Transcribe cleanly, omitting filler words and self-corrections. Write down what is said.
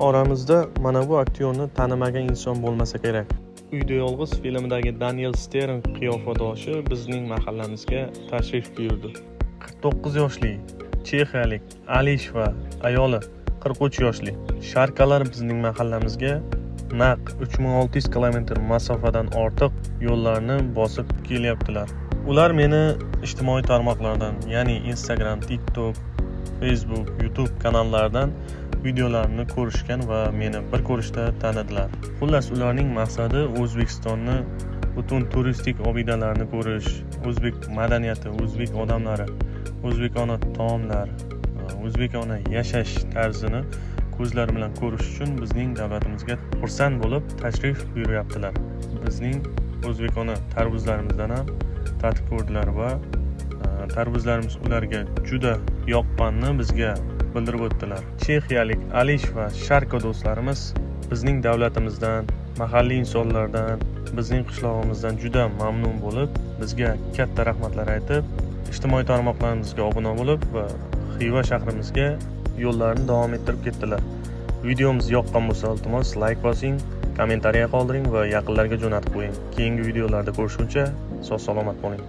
Oramizda mana bu aktyorni tanimagan inson bo'lmasa kerak. Uyda yolg'iz filmidagi Daniel Stern qiyofadoshi bizning mahallamizga tashrif buyurdi. 49 yoshli chexiyalik Alish va ayoli 43 yoshli Sharkalar bizning mahallamizga naq 3600 kilometr masofadan ortiq yo'llarni bosib kelyaptilar. Ular meni ijtimoiy tarmoqlardan, ya'ni Instagram, TikTok, Facebook, YouTube kanallaridan videolarimni ko'rishgan va meni bir ko'rishda tanidilar. Xullas, ularning maqsadi O'zbekistonni butun turistik obidalarini ko'rish, o'zbek madaniyati, o'zbek odamlari, o'zbekona taomlar, o'zbekona yashash tarzini ko'zlari bilan ko'rish uchun bizning davlatimizga xursand bo'lib tashrif buyuryaptilar. Bizning o'zbekona tarbuzlarimizdan ham tatib ko'rdilar va tarbuzlarimiz ularga juda yoqqanini bizga bildirib o'tdilar. Chexiyalik Alish va Sharko do'stlarimiz bizning davlatimizdan, mahalliy insonlardan, bizning qishlog'imizdan juda mamnun bo'lib, bizga katta rahmatlar aytib, ijtimoiy tarmoqlarimizga obuna bo'lib va Xiva shahrimizga yo'llarini davom ettirib ketdilar. Videomiz yoqqan bo'lsa, iltimos, layk bosing, kommentariya qoldiring va yaqinlarga jo'natib qo'ying. Keyingi videolarda ko'rishguncha sog' salomat bo'ling.